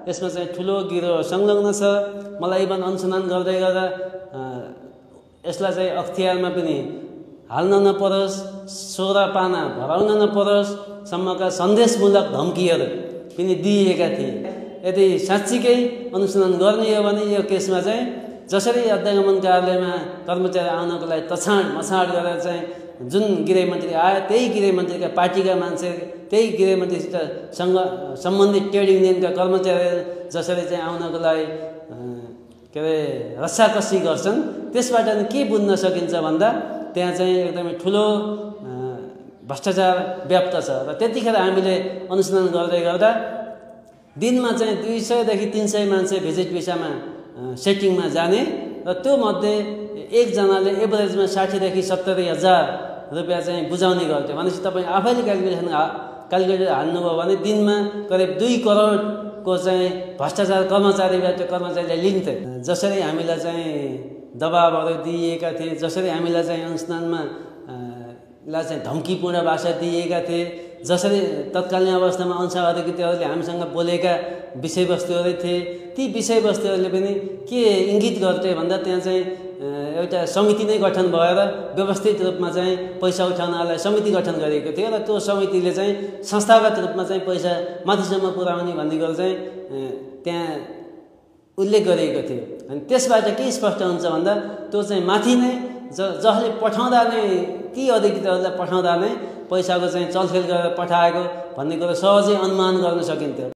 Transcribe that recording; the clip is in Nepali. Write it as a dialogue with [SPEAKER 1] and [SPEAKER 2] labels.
[SPEAKER 1] यसमा चाहिँ ठुलो गिरो संलग्न छ। मलाई इभन अनुसन्धान गर्दै गर्दा यसलाई चाहिँ अख्तियारमा पनि हाल्न नपरोस्, सोह्र पाना भराउन नपरोस् सम्मका सन्देशमूलक धम्कीहरू पनि दिइएका थिए। यदि साँच्चीकै अनुसन्धान गर्ने हो भने यो केसमा चाहिँ जसरी अध्यागमन कार्यालयमा कर्मचारी आउनको लागि तछाड मछाड गरेर चाहिँ जुन गृहमन्त्री आयो त्यही गृहमन्त्रीका पार्टीका मान्छे, त्यही गृहमन्त्रीसँग सम्बन्धित ट्रेड युनियनका कर्मचारीहरू जसरी चाहिँ आउनको लागि रस्साकसी गर्छन्, त्यसबाट के बुझ्न सकिन्छ भन्दा त्यहाँ चाहिँ एकदमै ठुलो भ्रष्टाचार व्याप्त छ। र त्यतिखेर हामीले अनुसन्धान गर्दै गर्दा दिनमा चाहिँ 200 देखि 300 मान्छे भिजिट भिसामा सेटिङमा जाने र त्यो मध्ये एकजनाले एभरेजमा 60 देखि 70 हजार रुपियाँ चाहिँ बुझाउने गर्थ्यो। भनेपछि तपाईँ आफैले क्यालकुलेटर हाल्नुभयो भने दिनमा करिब 2 करोडको चाहिँ भ्रष्टाचार कर्मचारीबाट कर्मचारीले लिन्थे। जसरी हामीलाई चाहिँ दबावहरू दिइएका थिए, जसरी हामीलाई चाहिँ अनुसन्धानमा चाहिँ धम्कीपूर्ण भाषा दिएका थिए, जसरी तत्कालीन अवस्थामा अंश अधिकृतहरूले हामीसँग बोलेका विषयवस्तुहरू थिए, ती विषयवस्तुहरूले पनि के इङ्गित गर्थे भन्दा त्यहाँ चाहिँ एउटा समिति नै गठन भएर व्यवस्थित रूपमा चाहिँ पैसा उठाउनलाई समिति गठन गरिएको थियो र त्यो समितिले चाहिँ संस्थागत रूपमा चाहिँ पैसा माथिसम्म पुर्याउने भन्ने कुरो चाहिँ त्यहाँ उल्लेख गरिएको थियो। अनि त्यसबाट के स्पष्ट हुन्छ भन्दा त्यो चाहिँ माथि नै जसले पठाउँदा नै ती अधिकृतहरूलाई पठाउँदा नै पैसाको चाहिँ चलखेल गरेर पठाएको भन्ने कुरो सहजै अनुमान गर्न सकिन्थ्यो।